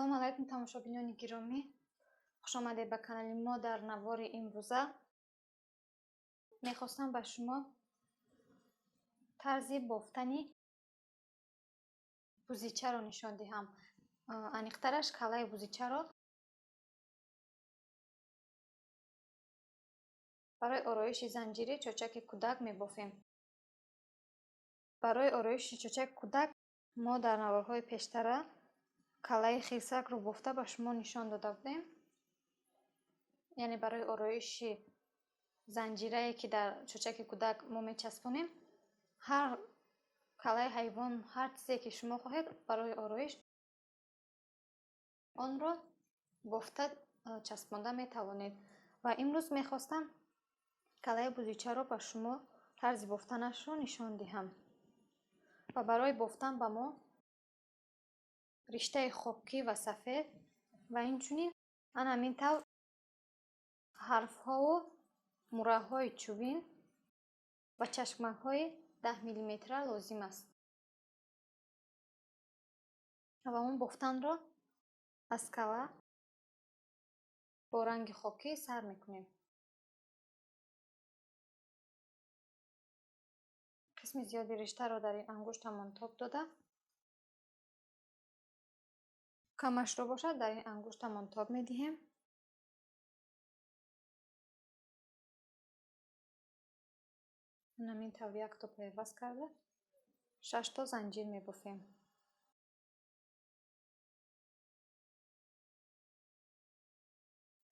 Ассалому алайкум, тамошобинони гиромӣ, хуш омадед ба канали мо. Дар навори имрӯза мехостам ба шумо тарзи бофтани бузичаро нишон диҳам, аниқтараш каллаи бузичаро барои ороиши занҷири чочаки кӯдак мебофем. Барои ороиши чочаки кӯдак мо дар наворҳои пештара каллаи хирсакро бофта ба шумо нишон дода будем. Яъне барои ороиши занҷирае, ки дар чочаки кӯдак мо мечаспонем, ҳар каллаи ҳайвон, ҳар чизе ки шумо хоҳед барои ороиш онро бофта часпонда метавонед. Ва имрӯз мехостам каллаи бузичаро ба шумо тарзи бофтанашро нишон диҳам. Ва барои бофтан ба мо риштаи хокӣ ва сафед ва инчунин ана ҳамин тавр ҳарфҳову мурраҳои чӯбин ва чашмакҳои 10 миллиметра лозим аст. Ва мо бофтанро аз калла бо ранги хокӣ сар мекунем. Қисми зиёди риштаро дар ин ангуштамон тоб дода, камашро бошад дар ин ангуштамон тоб медиҳем. Ҳамин тавр якто пайваст карда 6 занҷир мебофем.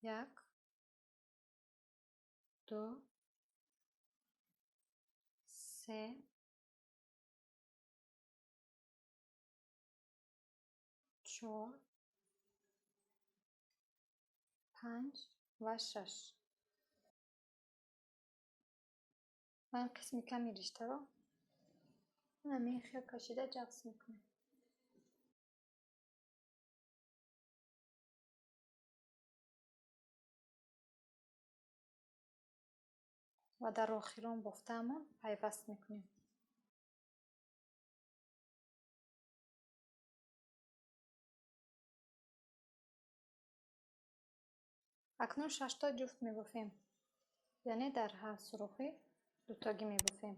1, 2, 3, 4, 5 ва 6. Ман қисми ками риштаро ҳамин хел кашида ҷағз мекунем. Ва дар охирон бофтаамон пайваст мекунем. Акнун 6 ҷуфт мебофем, яъне дар ҳар сурохӣ дутогӣ мебофем.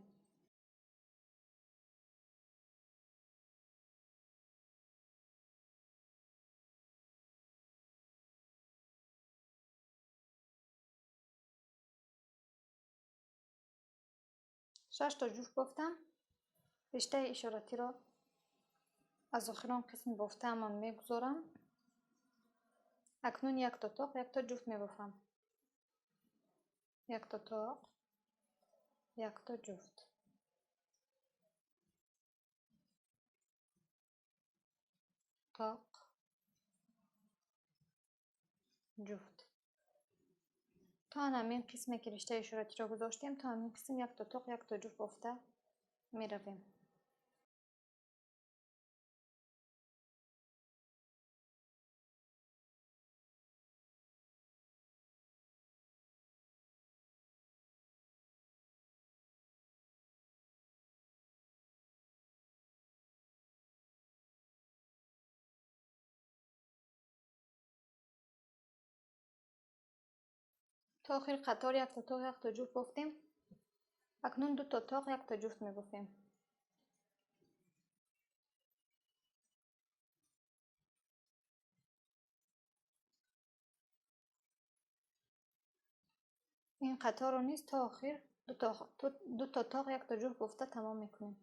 6 ҷуфт бофтам. Риштаи ишоратиро аз охирон қисми бофтаамон мегузорам. Акнун якто тоқ, якто ҷуфт мебофам. Якто тоқ, якто ҷуфт. Тоқ, ҷуфт. То ҳамин қисме ки риштаи ишоратиро гузоштем, то ҳамин қисм якто тоқ, якто ҷуфт бофта меравем. То охири қатор якто тоқ, якто ҷуфт бофтем. Акнун дуто тоқ, якто ҷуфт мебофем. Ин қаторро низ то охир дуто тоқ, якто ҷуфт бофта тамом мекунем.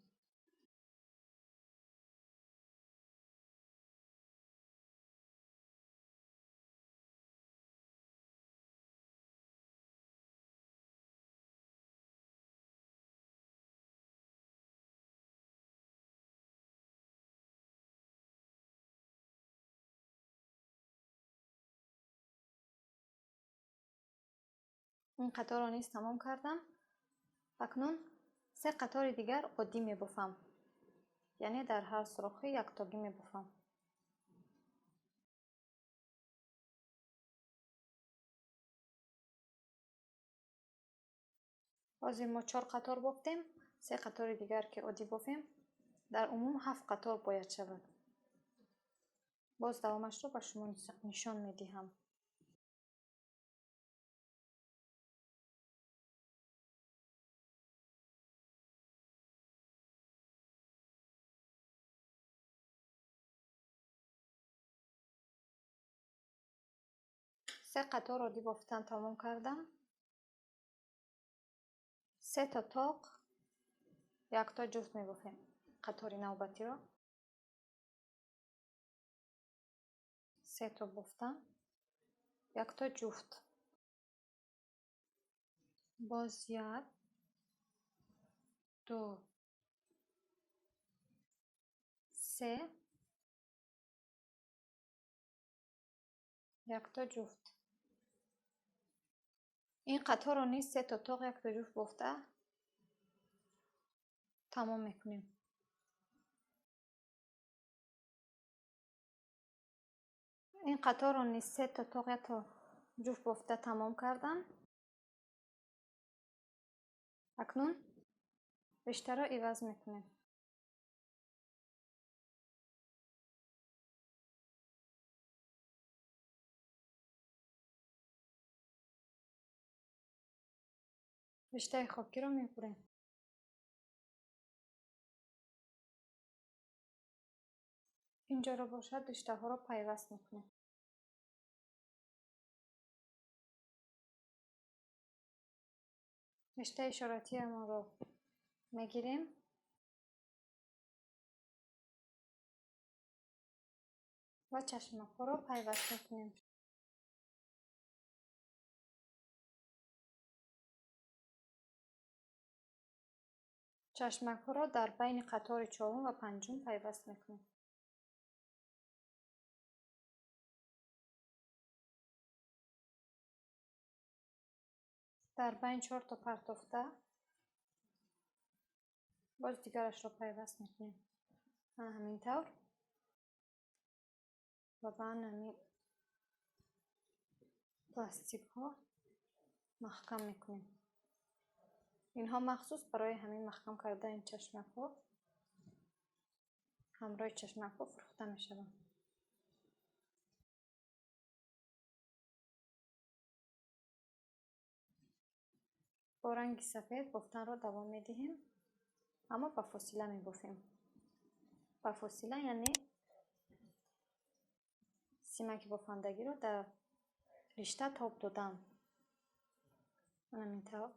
Ин қаторро низ тамом кардам. Акнун 3 қатори дигар оддӣ мебофам, яъне дар ҳар сурохӣ яктогӣ мебофам. Ҳозир мо 4 қатор бофтем, 3 қатори дигар ки оддӣ бофем, дар умум 7 қатор бояд шавад. Боз давомашро ба шумо нишон медиҳам. Се қатор оддӣ бофтан тамом кардам. Се то тоқ, якто ҷуфт мебофем қатори навбатиро. Се то бофтан, якто ҷуфт. Боз як, ду, се, якто ҷуфт. Ин қаторро низ се то тоқ, якто ҷуфт бофта тамом мекунем. Ин қаторро низ се то тоқ, якто ҷуфт бофта тамом кардам. Акнун риштаро иваз мекунем. Риштаи хокиро мебурем. Инҷоро бошад риштаҳоро пайваст мекунем. Риштаи ишоратиамонро мегирем. Ва чашмакҳоро пайваст мекунем. Чашмакҳоро дар байни қатори чорум ва панҷум пайваст мекунем. Дар байн чорто партофта боз дигарашро пайваст мекунем. Ана ҳамин тавр ва ба ана ҳамин пластикҳо маҳкам мекунем. Инҳо махсус барои ҳамин маҳкам кардани чашмакҳо ҳамроҳи чашмакҳо фурӯхта мешаванд. Бо ранги сафед бофтанро давом медиҳем, аммо ба фосила мебофем. Ба фосила, яъне симаки бофандагиро дар ришта тоб додан. Ҳамин тавр.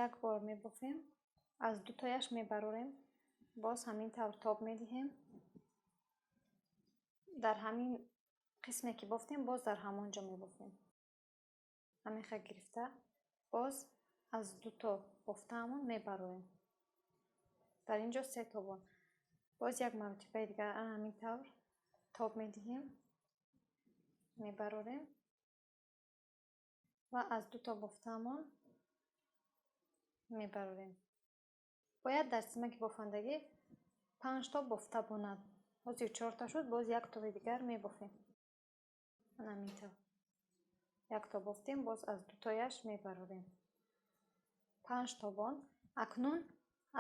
Як бор мебофем, аз дутояш мебарорем, боз ҳамин тавр тоб медиҳем. Дар ҳамин қисме ки бофтем, боз дар ҳамон ҷо мебофем. Ҳамин хел гирифта, боз аз дуто бофтаамон мебарорем. Дар ин ҷо се то бон. Боз як маротибаи дигар ҳамин тавр тоб медиҳем, мебарорем ва аз дуто бофтаамон мебарорем. Бояд дар симаки бофандагӣ 5 то бофта бонад. Ҳозир 4 та шуд, боз як тои дигар мебофем. Ҳамин тавр. Як то бофтем, боз аз дутояш мебарорем. 5 то бон. Акнун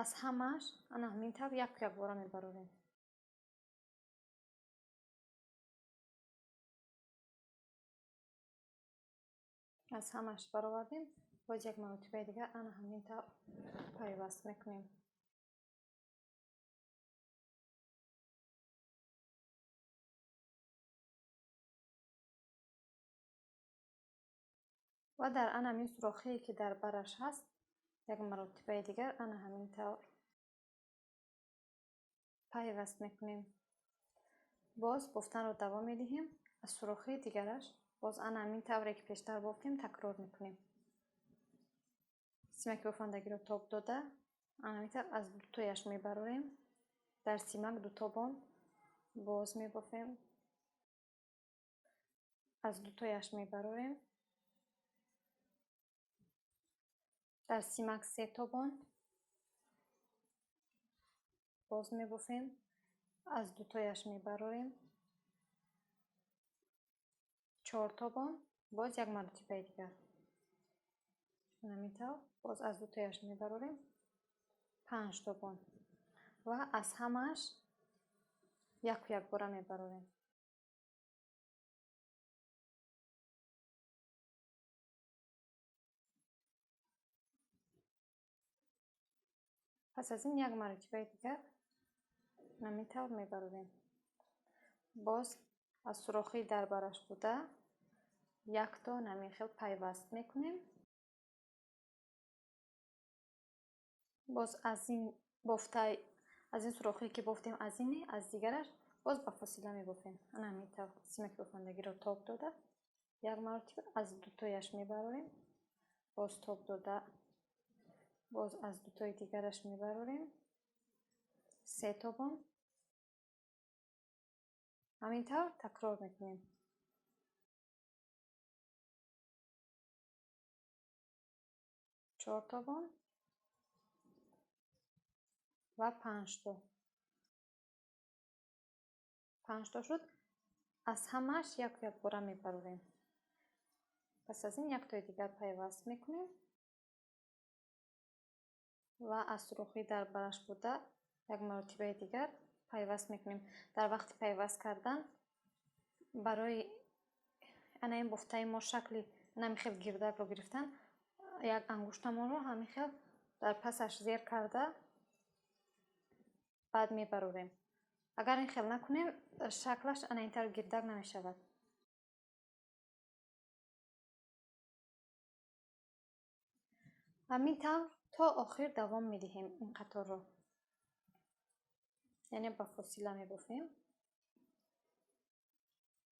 аз ҳамааш ана ҳамин тавр як якбора мебарорем. Аз ҳамааш баровардем, боз як маротибаи дигар ана ҳамин тавр пайваст мекунем. Ва дар ана ҳамин сурохие ки дар бараш ҳаст, як маротибаи дигар ана ҳамин тавр пайваст мекунем. Боз бофтанро давом медиҳем, аз сурохии дигараш боз ана ҳамин тавре ки пештар бофтем такрор мекунем. Симаки бофандагиро тоб дода, ана ҳамин тавр аз дутояш мебарорем. Дар симак дуто бон боз мебофем. Аз дутояш мебарорем. Дар симак се то бон боз мебофем. Аз дутояш мебарорем. 4 то бон, боз як маротибаи дигар. Ҳамин тавр боз аз дутояш мебарорем 5 тобон ва аз ҳамааш яку якбора мебарорем. Пас аз ин як маротибаи дигар ҳамин тавр мебарорем. Боз аз сурохии дарбараш буда якто ҳамин хел пайваст мекунем. Боз аз ин бофта, аз ин сурохие ки бофтем, аз ини, аз дигараш боз ба фосила мебофем. Ана ҳамин тавр симаки бофандагиро тоб дода як маротиба аз дутояш мебарорем, боз тоб дода боз аз дутои дигараш мебарорем 3 тобон. Ҳамин тавр такрор мекунем. 4 тобон ва 5 то. 5 то шуд. Аз ҳамааш як якбора мебарорем. Пас аз ин яктои дигар пайваст мекунем ва аз сурохии дарбараш буда як маротибаи дигар пайваст мекунем. Дар вақти пайваст кардан барои ана ин бофтаи мо шакли ҳамин хел гирдакро гирифтан, як ангуштамонро ҳамин хел дар пасаш зер карда баъд мебарорем. Агар ин хел накунем, шаклаш ана ин тавр гирдак намешавад. Ҳамин тавр то охир давом медиҳем ин қаторро. Яъне ба фосила мебофем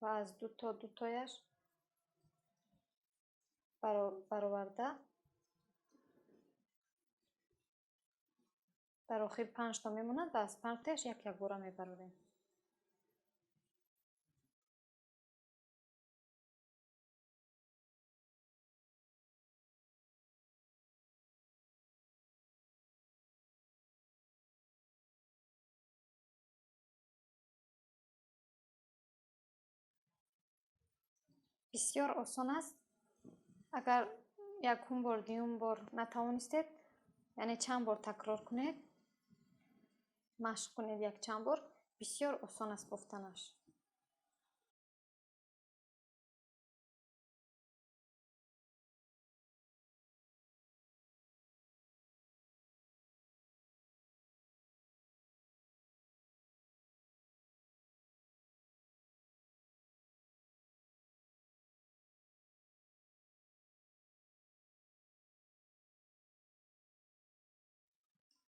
ва аз дуто дутояш бароварда дар охир 5 то мемонад ва аз 5 тояш як якбора мебарорем. Бисёр осон аст. Агар якум бор, дуюм бор натавонистед, яъне чанд бор такрор кунед, машқ кунед як чанд бор, бисёр осон аст бофтанаш.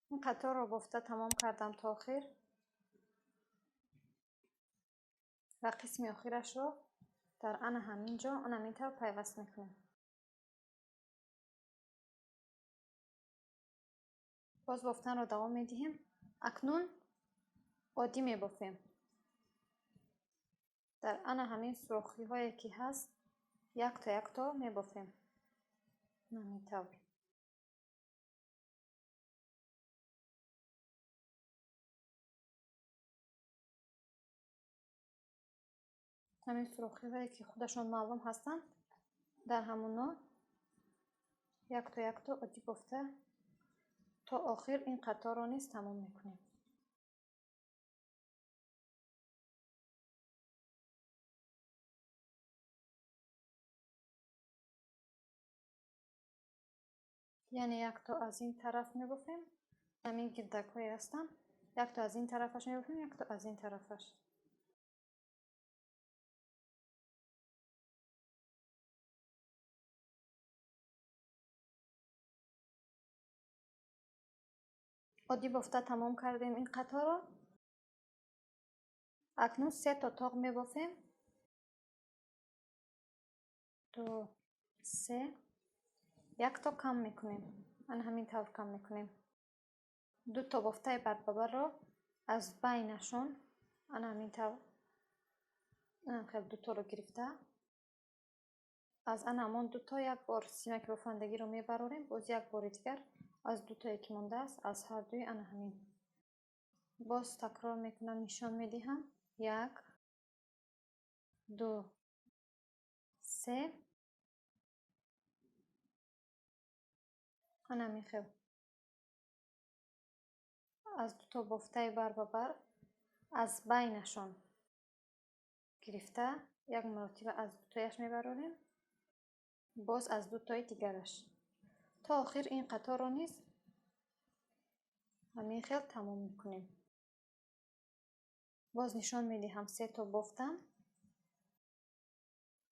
Ин қаторро бофта тамом кардам то охир ва қисми охирашро дар ана ҳамин ҷо ана ҳамин тавр пайваст мекунем. Боз бофтанро давом медиҳем. Акнун оддӣ мебофем. Дар ана ҳамин сурохиҳое ки ҳаст якто якто мебофем. Ҳамин тавр. Ҳамин сурохиҳое ки худашон маълум ҳастанд, дар ҳамоно якто якто оддӣ бофта то охир ин қаторро низ тамом мекунем. Яъне якто аз ин тараф мебофем, ҳамин гирдакҳое ҳастанд, якто аз ин тарафаш мебофем, якто аз ин тарафаш. Оддӣ бофта тамом кардем ин қаторро. Акнун 3 то тоқ мебофем. 2, 3. Якто кам мекунем. Ана ҳамин тавр кам мекунем. 2 то бофтаи барбабарро аз байнашон ана ҳамин тавр хел 2 торо гирифта аз ана ҳамон 2 то як бор симаки бофандагиро мебарорем, боз як бори дигар аз 2 тое ки мондааст аз ҳар дуи ана ҳамин. Боз такрор мекунам, нишон медиҳам. 1, 2, 3. Ана ҳамин хел аз дуто бофтаи бар ба бар аз байнашон гирифта як маротиба аз дутояш мебарорем, боз аз дутои дигараш. То охир ин қаторро низ ҳамин хел тамом мекунем. Боз нишон медиҳам, се то бофтам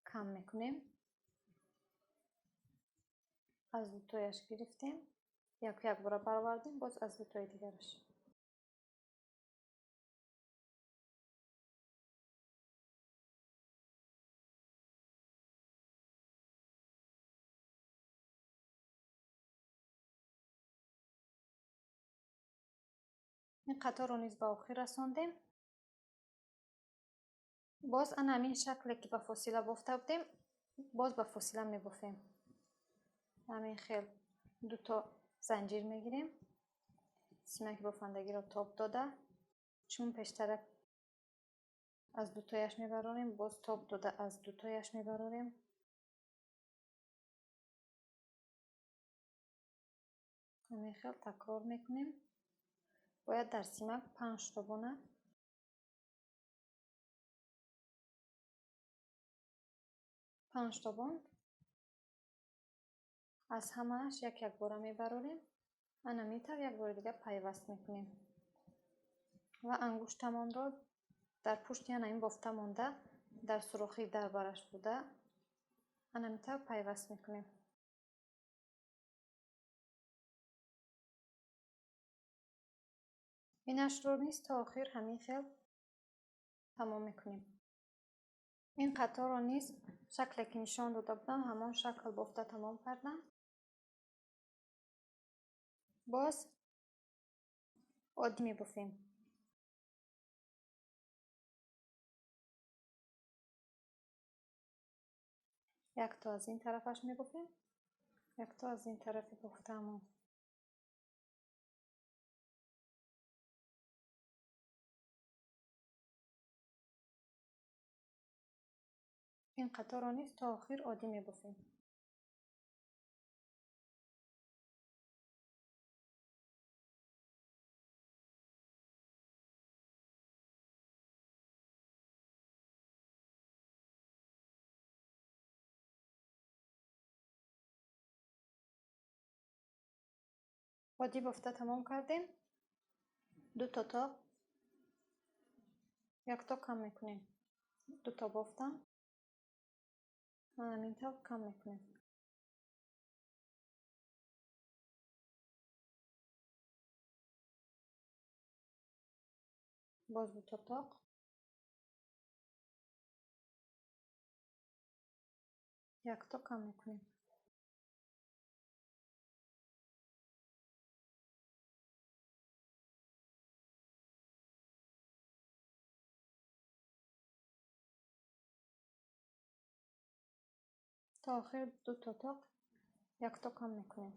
кам мекунем, аз дутояш гирифтем, як як бора баровардем, боз аз дутои дигараш. Ин қаторро низ ба охир расондем. Боз ана ҳамин шакле ки ба фосила бофта будем, боз ба фосила мебофем. Ҳамин хел дуто занҷир мегирем, симаки бофандагиро тоб дода, чун пештара аз дутояш мебарорем, боз тоб дода аз дутояш мебарорем. Ҳамин хел такрор мекунем. Бояд дар симак 5 то бонад. 5 то бонд. Аз ҳамааш як як бора мебарорем. Ана ҳамин тавр як бори дигар пайваст мекунем ва ангуштамонро дар пушти ана ин бофта монда, дар сурохи дарбараш буда, ана ҳамин тавр пайваст мекунем. Инашро низ то охир ҳамин хел тамом мекунем. Ин қаторро низ шакле ки нишон дода будам, ҳамон шакл бофта тамом кардам. Боз оддӣ мебофем. Якто аз ин тарафаш мебофем, якто аз ин тарафи бофтаамон. Ин қаторро низ то охир оддӣ мебофем. Оддӣ бофта тамом кардем. Ду то тоқ, як то кам мекунем. Ду то бофтам. Ҳамин тавр кам мекунем. Боз ду то тоқ. Як то кам мекунем. То охир ду то тоқ, як то кам мекунем.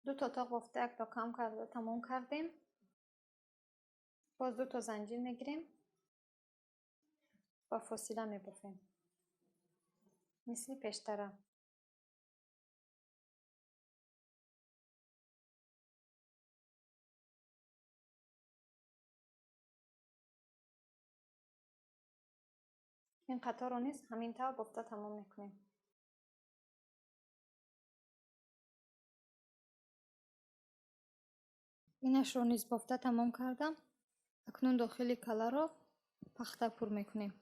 Ду то тоқ бофта як то кам карда тамом кардем. Боз ду то занҷир мегирем ва фосила мебофем. Мисли пештара. Ин қаторро низ ҳамин тавр бофта тамом мекунем. Инашро низ бофта тамом кардам. Акнун дохили каларо пахта пур мекунем.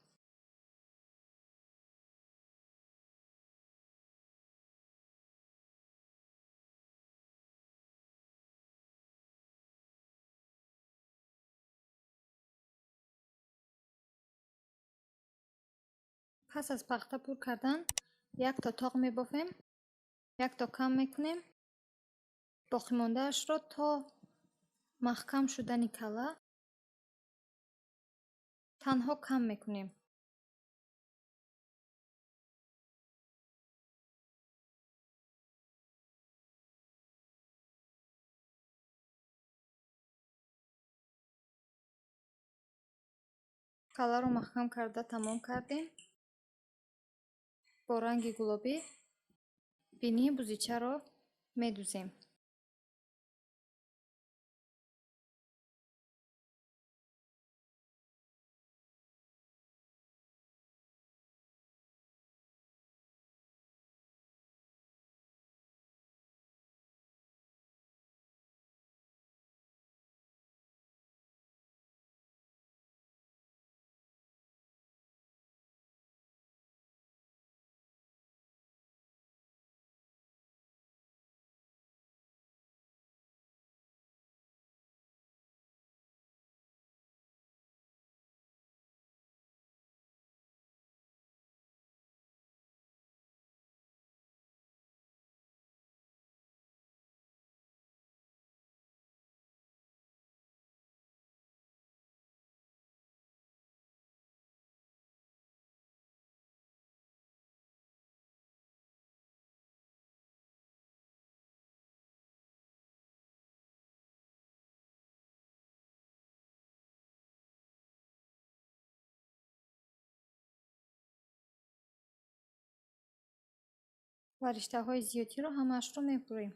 Пас аз пахта пур кардан як то тоқ мебофем, як то кам мекунем. Боқимондаашро то маҳкам шудани кала танҳо кам мекунем. Каларо маҳкам карда тамом кардем. Бо ранги гулобӣ бинии бузичаро медузем. Ва риштаҳои зиёдиро ҳамаашро мебурем.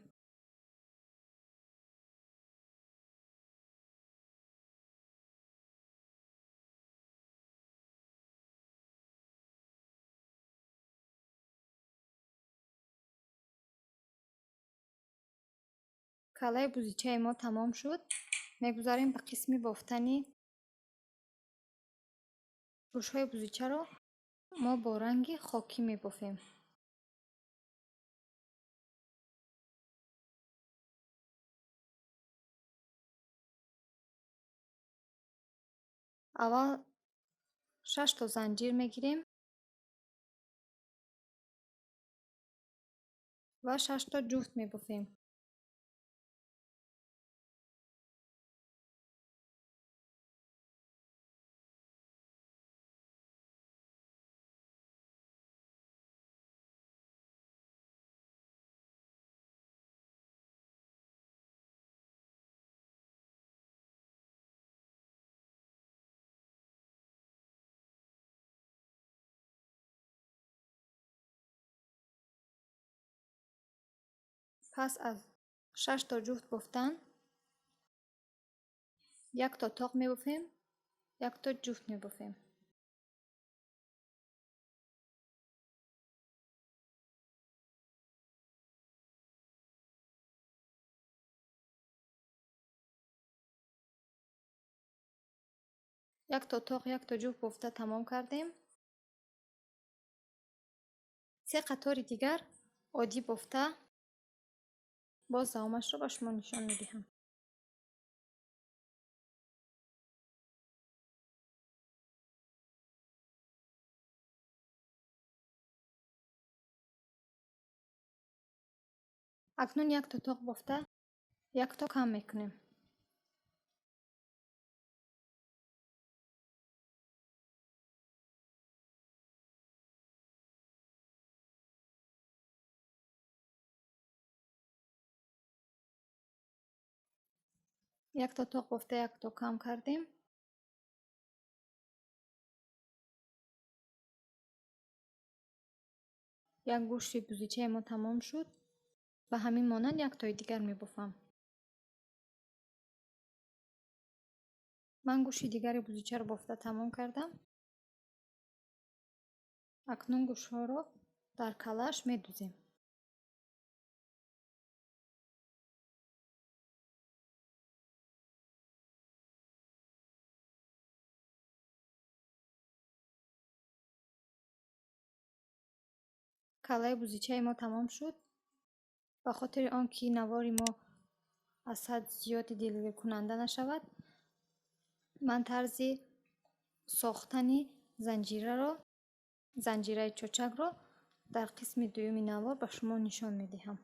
Калаи бузичаи мо тамом шуд. Мегузарем ба қисми бофтани гӯшҳои бузичаро мо бо ранги хокӣ мебофем. Аввал 6 то занҷир мегирем ва 6 то ҷуфт мебофем. Пас аз 6 то ҷуфт бофтан 1 то тоқ мебофем, 1 то ҷуфт мебофем. Як то тоқ, як то ҷуфт бофта тамом кардем. 3 қатори дигар оддӣ бофта боз давомашро ба шумо нишон медиҳам. Акнун 1 то тоқ бофта, 1 то кам мекунем. Як то тоқ бофта, 1 то кам кардем. Як гӯшти бузичаи мо тамом шуд. Ба ҳамин монанд як тои дигар мебофам. Ман гӯшти дигари бузичаро бофта тамом кардам. Акнун гӯшҳоро дар калааш медузем. Калаи бузичаи мо тамом шуд. Ба хотири он ки навори мо аз ҳад зиёди дилгиркунанда нашавад, ман тарзи сохтани занҷираи чочакро дар қисми дуюми навор ба шумо нишон медиҳам.